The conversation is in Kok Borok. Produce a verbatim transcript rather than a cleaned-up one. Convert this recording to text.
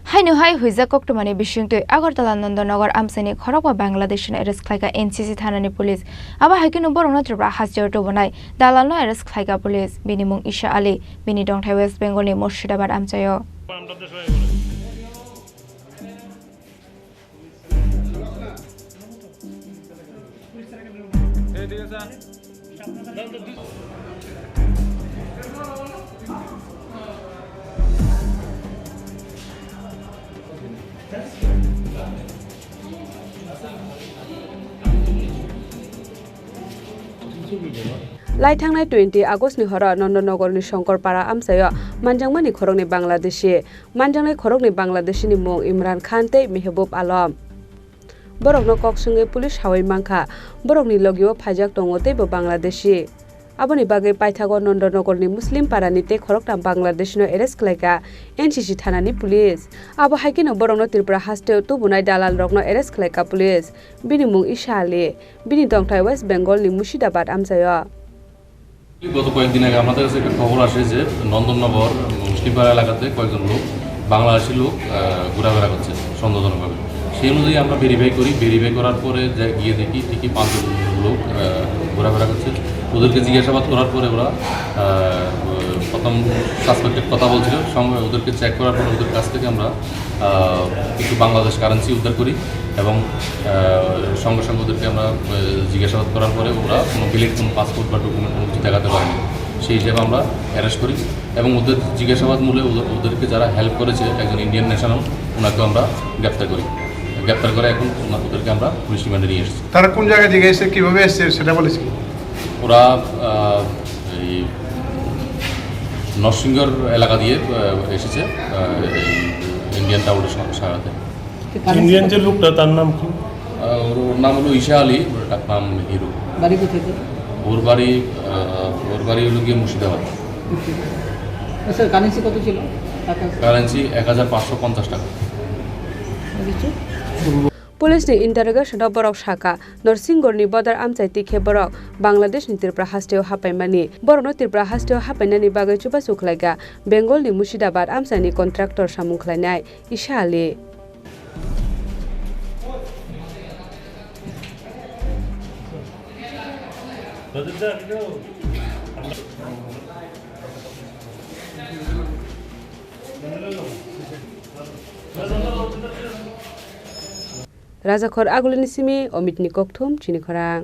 Haino hai huijak koktwmani bisingtwi Agartala Nondonagar amchaini khorokba Bangladeshino arrest khlaikha N C C thanani police. Abo hai kheno borokno Tripura hasteo tubunai dalalno arrest khlaikha police. Bini mung Isha Ali, bini tongthai West Bengalni Murshidabad amchaio. Lai thangnai twenty August ni horo Nondonogor ni Songkor Para amchaio manjakmani khoroknwi Bangladeshi. Manjaknai khoroknwi Bangladeshini mung Imran Khan tei Mehbub Alam. Borokno kok swngwi police sawi mankha, borokni logio phaijak tongo teibo Bangladeshi. Aboni bagwi paithago Nondonogorni Muslim parani tei khoroktham Bangladeshino arrest khlaikha N C C thanani police. Abo hai kheno borokno Tripura hasteo tubunai dalalrokno arrest khlaikha police. Bini mung Isha Ali, bini tongthai West Bengalni Murshidabad amchaio. গত কয়েকদিন আগে আমাদের কাছে একটা খবর আসে যে নন্দননগর মুসলিমপাড়া এলাকাতে কয়েকজন লোক, বাংলাদেশি লোক, আহ, ঘোরাফেরা করছে সন্দেহজনকভাবে। সেই অনুযায়ী আমরা ভেরিফাই করি, ভেরিফাই করার পরে যে গিয়ে দেখি ঠিকই পাঁচজন লোক, আহ, ঘোরাফেরা করছে। ওদেরকে জিজ্ঞাসাবাদ করার পরে ওরা, আহ, প্রথম সাসপেক্টের কথা বলছিল, সঙ্গে ওদেরকে চেক করার পরে ওদের কাছ থেকে আমরা আহ, কিছু বাংলাদেশ কারেন্সি উদ্ধার করি এবং, আহ, সঙ্গে সঙ্গে ওদেরকে আমরা, আহ, জিজ্ঞাসাবাদ করার পরে ওরা কোনো ভ্যালিড কোনো পাসপোর্ট বা ডকুমেন্ট কোনো কিছু দেখাতে পারেনি। সেই হিসেবে আমরা অ্যারেস্ট করি এবং ওদের জিজ্ঞাসাবাদ মূলে ওদের, ওদেরকে যারা হেল্প করেছে, একজন ইন্ডিয়ান ন্যাশনাল, ওনাকেও আমরা গ্রেপ্তার করি। গ্রেপ্তার করে এখন ওনা-, ওদেরকে আমরা পুলিশ রিমান্ডে নিয়ে এসেছি। তারা কোন জায়গায় থেকে এসে, কিভাবে এসছে, সেটা বলেছি। ওরা, আহ, এই নরসিংগড় এলাকা দিয়ে, আহ, এসেছে, আহ, এই ইন্ডিয়ান টাউনের সা-, সারাতে। ইন্ডিয়ান যে লোকটা, তার নাম কি? আহ, ওর, ওর নাম হলো ঈশা আলী, ওর ডাক নাম হিরো। বাড়ি কোথায় তার? ওর বাড়ি, আহ, ওর বাড়ি হলো গিয়ে মুর্শিদাবাদ। মুর্শিদাবাদ। আচ্ছা, কারেন্সি কত ছিল? টাকা? কারেন্সি এক হাজার পাঁচশো পঞ্চাশ টাকা। আর কিছু? Police ni interrogation o borok sakha, Norsingorni bodar amchai twi khe borok Bangladesh ni Tripura hasteo hapaimani. Borokno Tripura hasteo hapainani bagwi chubachu khlaikha Bengal ni Murshidabad amchaini contractor samung khlainai Isha Ali. Rajakhor Agulini simi Omitni kokthum chini khorang.